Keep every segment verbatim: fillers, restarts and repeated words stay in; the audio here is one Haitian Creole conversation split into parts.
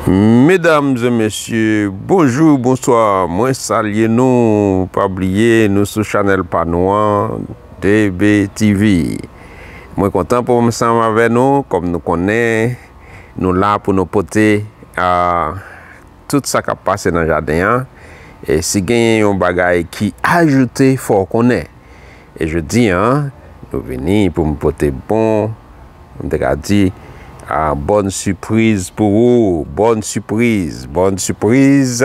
Medam e mesye, bonjou, bonswa, mwen salye nou. Pa bliye, nou sou chanèl pa nou an, D B T V. Mwen kontan pou m ansanm avè nou, kòm nou konnen, nou la pou nou pote, a, tout sa k ap pase nan jaden an. E si genyen yon bagay ki ajoute, fò w konnen. E jodi a, nou vini pou m pote bon, m te ka di, a, bòn sipriz pou ou. Bòn sipriz, bòn sipriz.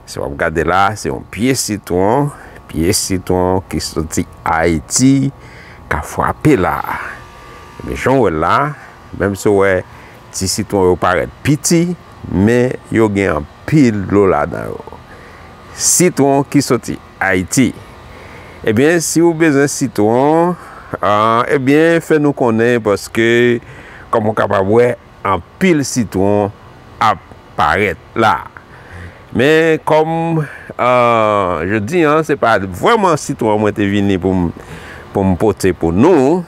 Si w ap gade la, se yon pye sitwon, pye sitwon ki soti Ayiti, k ap frape la. Men jan w wè l la, menm si w wè ti sitwon yo parèt piti, men yo gen anpil dlo ladan yo. Sitwon ki soti Ayiti. Ebyen, si w bezwen sitwon, a, ebyen, fè nou konnen, paske, kòm w kapab wè, anpil sitwon ap parèt la. Men kòm, a, jodi a, se pa vrèman sitwon mwen te vini pou m, pou m pote pou nou.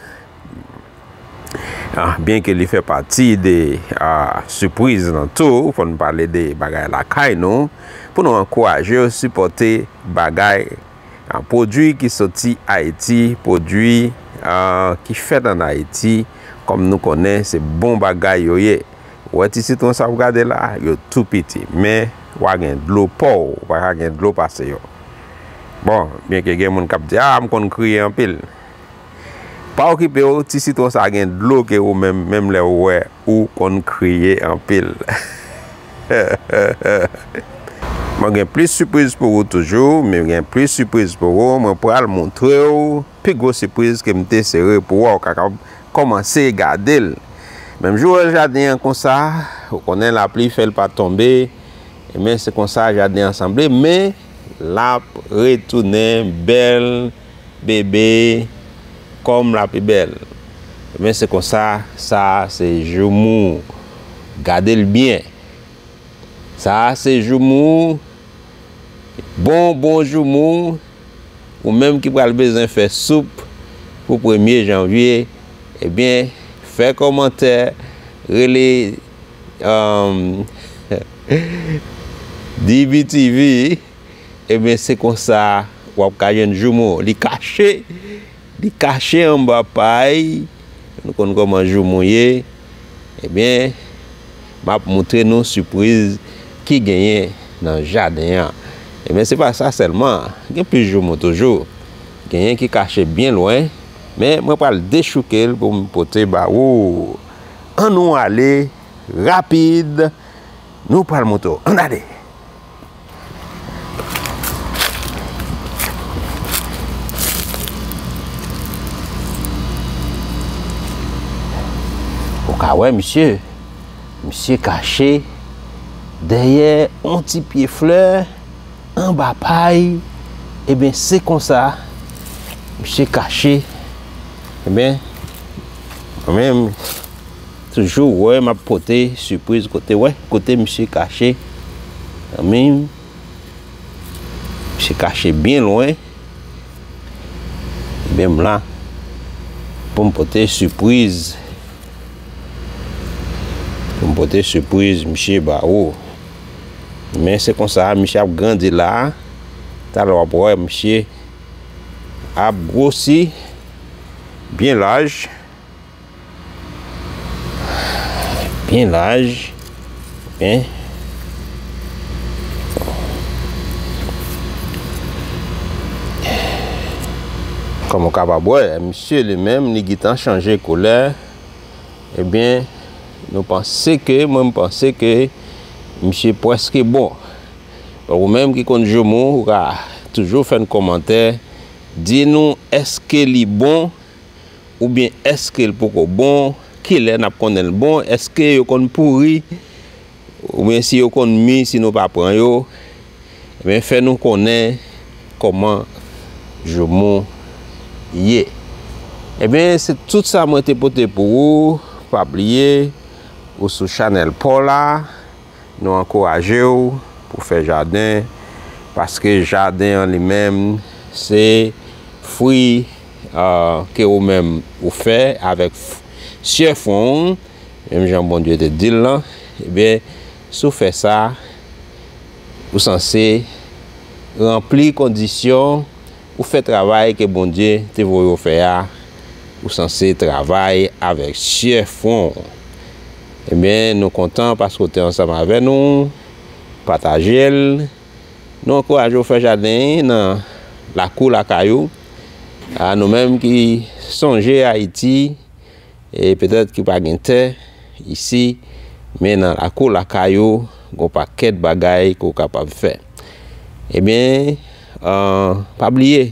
A, byenke li fè pati de, a, sipriz lan tou, fò n pale de bagay lakay nou, pou nou ankouraje yo sipòte bagay, a, pwodui ki soti Ayiti, pwodui, a, ki fèt ann Ayiti, kòm nou konnen se bon bagay yo ye. Ou wè ti sitwon sa w gade la, yo tou piti, men w a gen dlo pa w, ou pa ka gen dlo pase yo. Bon, byenke gen moun k ap di, a, m konn kriye anpil. Pa okipe w, ti sitwon sa gen dlo ke ou menm, menm lè ou wè ou konn kriye anpil. Mwen gen plis sipriz pou ou toujou, mwen gen plis sipriz pou ou, mwen pral montre w pi gwo sipriz ke m te sere pou ou, ou ka kòmanse gade l. Menm jan w wè jaden an konsa, ou konnen lapli fè l pa tonbe, men se konsa jaden an sanble, men l ap retounen bèl bebe kòm lapli bèl. Men se konsa, sa a se joumou. Gade l byen. Sa a se joumou, bon, bon joumou. Ou menm ki pral bezwen fè soup pou premye janvye, ebyen, fè kòmantè, rele, um, D B T V, ebyen, se konsa w ap ka jwenn joumou. Li kache, li kache anba pay. Nou konn kòman joumou ye. Ebyen, m ap montre nou sipriz ki genyen nan jaden an. Ebyen, se pa sa sèlman, gen plis joumou toujou. Genyen ki kache byen lwen, men mwen pral dechouke l pou m pote ba ou. Ann nou ale rapid, nou pral montre w. Ann ale! Ou ka wè misye, misye kache dèyè yon ti pye flè anba pay, ebyen, se konsa misye kache. Ebyen, mwen menm, toujou, wè, m ap pote sipriz kote, wè, kote misye kache. Mwen menm, misye kache byen lwen. Ebyen, m la pou m pote sipriz. Pou m pote sipriz, misye ba ou. Men se konsa, misye ap grandi la. Talè w ap wè, misye ap gwosi byen laj. Byen laj. Men, kòm ou kapab wè, misye li menm, li gentan chanje koulè. Ebyen, nou panse ke, mwen, m panse ke misye prèske bon. Donk, ou menm ki konn joumou, ou ka toujou fè n kòmantè, di nou èske li bon, oubyen èske l poko bon, kilè n ap konnen l bon, èske yo konn pouri, oubyen si yo konn mi si nou pa pran yo, ebyen, fè nou konnen kòman joumou ye. Ebyen, se tout sa mwen te pote pou ou. Pa bliye, ou sou chanèl pa w la. Nou ankouraje w pou fè jaden, paske jaden an li menm, se fwi, a, ke ou menm ou fè avèk f-, syè fwon w, menm jan Bondye te di l lan. Ebyen, Si w fè sa, ou sanse ranpli kondisyon, ou fè travay ke Bondye te voye w fè a, ou sanse travay avèk syè fwon w. Ebyen, nou kontan paske w te ansanm avè nou, pataje l. Nou ankouraje w fè jaden nan lakou lakay ou. A nou menm ki sonje Ayiti, e petèt ki pa gen tè isi, men nan lakou lakay ou, gon pakèt bagay ke w kapab fè. Ebyen, ah, pa bliye,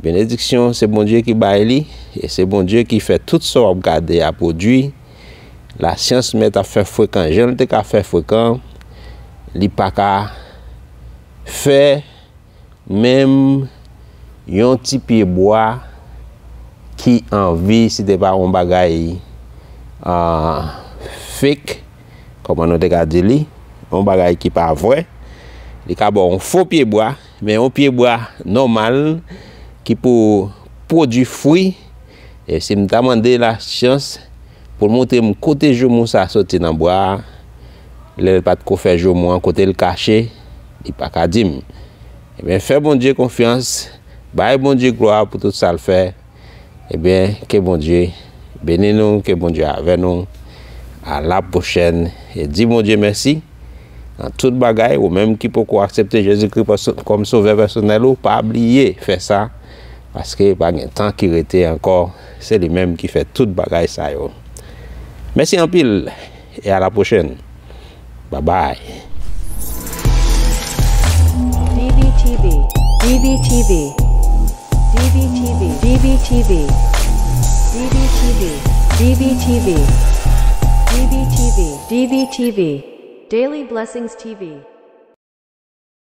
benediksyon se Bondye ki bay li, e se Bondye ki fè tout sa w ap gade a pwodui. Lasyans mèt ap fè frekan, jan l te ka fè frekan, li pa ka fè menm yon ti pye bwa ki an vi, si te pa yon bagay, ah, fake, kòman nou te ka di li, yon bagay ki pa vrè, li ka ba w yon fo pye bwa, men yon pye bwa nòmal ki pou pwodui fwi. E si m ta mande lasyans pou l montre m kote joumou sa soti nan bwa a, lè l pa t ko fè joumou an, kote l kache, li pa ka di m. Ebyen, fè Bondye konfyans, bay Bondye glwa pou tout sa l fè. Ebyen, ke Bondye beni nou, ke Bondye avè nou. A la pwochèn. E di Bondye mèsi nan tout bagay. Ou menm ki poko aksepte Jezikri pèso-, kòm sovè pèsonèl ou, pa bliye fè sa, paske pa gen tan ki rete ankò. Se li menm ki fè tout bagay sa yo. Mèsi anpil, e a la pwochèn. Bye bye. D B T V, D B T V, D B T V, D B T V, D B T V, D B T V, D B T V, D B T V, Daily Blessings T V.